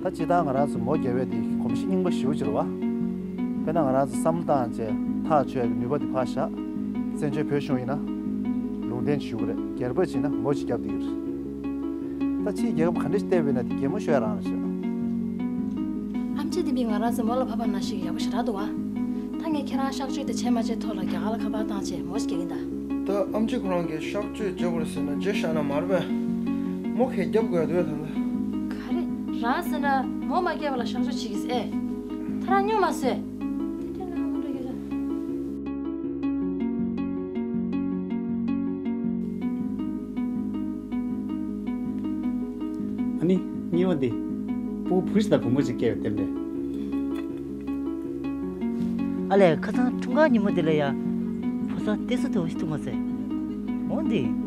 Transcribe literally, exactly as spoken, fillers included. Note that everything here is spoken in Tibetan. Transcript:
ད་སྤྱིར་བཏང་ང་རང་ཚོ་མོ་རྒྱག་པའི་དེ་གོམས་གཤིས་རྙིང་པ་ཞེ་པོ་ཅིག་རེད་བ། དཔེར་ན་ང་རང་ཚོ་བསམ་བློ་བཏང་བྱས་ཐག་ཆོད་ཡག་གི་ནུས་པ་དེ་ཕར་བཞག་བཙན་བྱོལ་བོད་གཞུང་ཡིན་ན་ལུང་བསྟན་ཞུ་གི་རེད། སྒེར་པ་ཅིག་ཡིན་ན་མོ་ཅིག་རྒྱབ་བསྡད་ཀྱི་རེད། ད་ཕྱིའི་རྒྱལ་ཁབ་ག་འདྲ་ཞིག་བལྟས་པ་ཡིན་ན་དེ་གད་མོ་ཤོར་ཡག་རང་རེད་ཤག་ཨམ་ཆི་དེ་མིན་ང་རང་ཚོ་མོ་ལ་ཕབ་པ་ནང་བཞིན་ཡག་པོ་ཞེ་དྲག་འདུག་བ། ད་ངས་ཁྱེད་རང་གཤག་བཅོས་དེ་བྱས་མ་བྱས་ཐོག་ལ་རྒྱ་གར་ལ་ཁ་པར་བཏང་བྱས་མོ་ཞིག་རྒྱག་གིན་གདའ། ད་ཨམ་ཆི་ཁོ་རང་གིས་གཤག་བཅོས་བྱེད་དགོས་རེད་ཟེར་ན་བྱས་བཞག་ན་མ་རེད་པས། མོ་གས་རྒྱབ་དགོས་ཡག་འདུག་ད་ལྟ། ག་རེ། རང་ཟེར་ན་མོ་མ་སྐྱེས་པ་ལ་གཤག་བཅོས་བྱེད་ཀྱི་ཟེར། ད་རང་སྨྱོ་མ་བཟོས། ཨ་ནི། གཉིས་པ་འདི། སྤུ་གུ་བུ་ཞིག་དང་བུ་མོ་ཞིག་སྐྱེས་པའི་རྟེན་འབྲེལ། ཨ་ལས། ཁ་སང་འཁྲུངས་སྐར་ཉིན་མོ་དེ་ལ་ཡ། ཕོ་གསར་བསྟན་སྲུང་དོ་ཞིག་ཐུག་མ་ཟད། འོ་འདི།